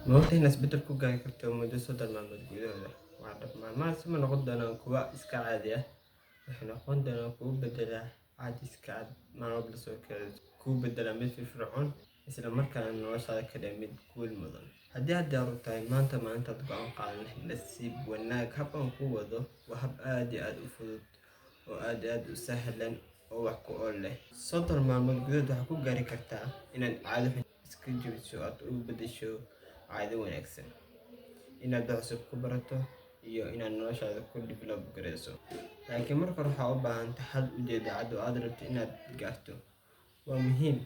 Ma ogtahay inaad isbeddel ku gaari karto muddo 30 maalmood gudahooda? Waa dhab, maalmahaasi ma noqon doonaan kuwo iska caadi ah. Waxay noqon doonaan kuwo beddela caajiska aad maalin walba la soo kacayso, kuu beddela mid firfircoon, isla markaana noloshaada ka dhiga mid guul mudan. Haddii aad diyaar u tahay, maanta maalintaad go'aan qaadan lahayd. Nasiib wanaag, habkan kuu wado waa hab aad iyo aad u fudud oo aad iyo aad u sahlan oo wax ku ool leh. 30 maalmood gudahood waxaad ku gaari kartaa inaad caado xun iska jebiso, aad u beddesho caado wanaagsan, inaad wax cusub ku barato iyo inaad noloshaada ku develop gareyso. Laakiin marka hore waxaa u baahan tahay hal ujeedo cad oo aad rabto inaad gaarto. Waa muhiim.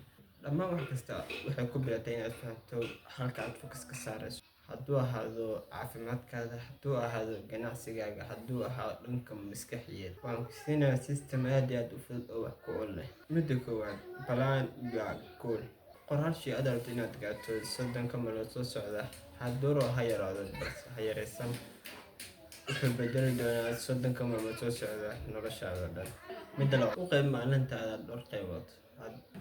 Dhammaan wax kasta waxay ku bilaabtaa inaad fahanto halka aad focus ka saarayso. Hadduu ahaado caafimaadkaada, hadduu ahaado ganacsigaaga, hadduu ahaado dhanka maskaxiyeed. Waxaan ku siinayaa system aad iyo aad u fudud oo wax ku ool leh. Midda koowaad, plan your goal. Qor hal shay aad rabto inaad gaarto 30-ka maalmood soo socda. Hadduu rabo ha yaraado, balse ha yareysan. Wuxuu bedeli doonaa 30-ka maalmood soo socda noloshaada dhan. Midda labaad, u qayb maalintaada dhowr qaybood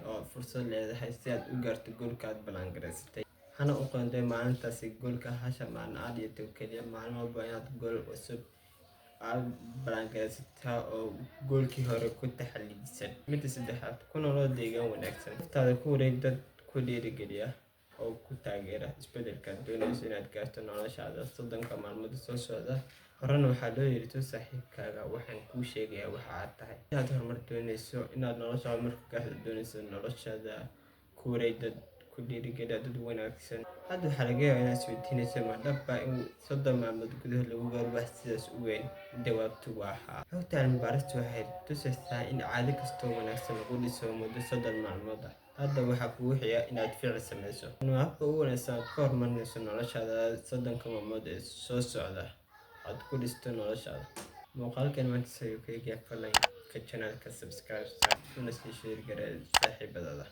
oo fursad leedahay si aad u gaarto goalka aad plan gareysatay. Hana u qoonday maalintaasi goalka hasha maalin aad dhigato keliya. Maalin walba inaad goal cusub aad plan gareysataa oo goalkii hore ku taxallijisan. Midda saddexaad, ku noolow deegaan wanaagsan. Naftaada ku wareeg dad ku dhiirrigeliya oo ku taageera isbeddelka aad doonayso inaad gaarto noloshaada 30-ka maalmood soo socda. Horena waxaa loo yiri, "Tus saaxiibkaaga waxaan kuu sheegayaa waxa aad tahay." Haddii aad horumar doonayso, inaad nolosha horumar ku gaarto doonayso, noloshaada ku wareeg dad ku dhiirrigeliya, dad wanaagsan. Hadda waxaa laga yaabaa inaad isweydiinayso, ma dhab baa in 30 maalmood gudahood lagu gaaro wax sidaas u weyn? Jawaabtu waa haa. Xogta cilmi baaristu waxay tusaysaa in caado kasta oo wanaagsan lagu dhiso muddo 30 maalmood ah. Hadda waxaa kugu xiga inaad ficil sameyso. Waa habka ugu wanaagsan aad ku horumarinayso noloshaada 30-ka maalmood ee soo socda aad ku dhisto noloshaada. Muuqaalkan maanta ayuu ka egyahay. Fadlan ka channelka subscribe una sii share garee saaxiibadaada.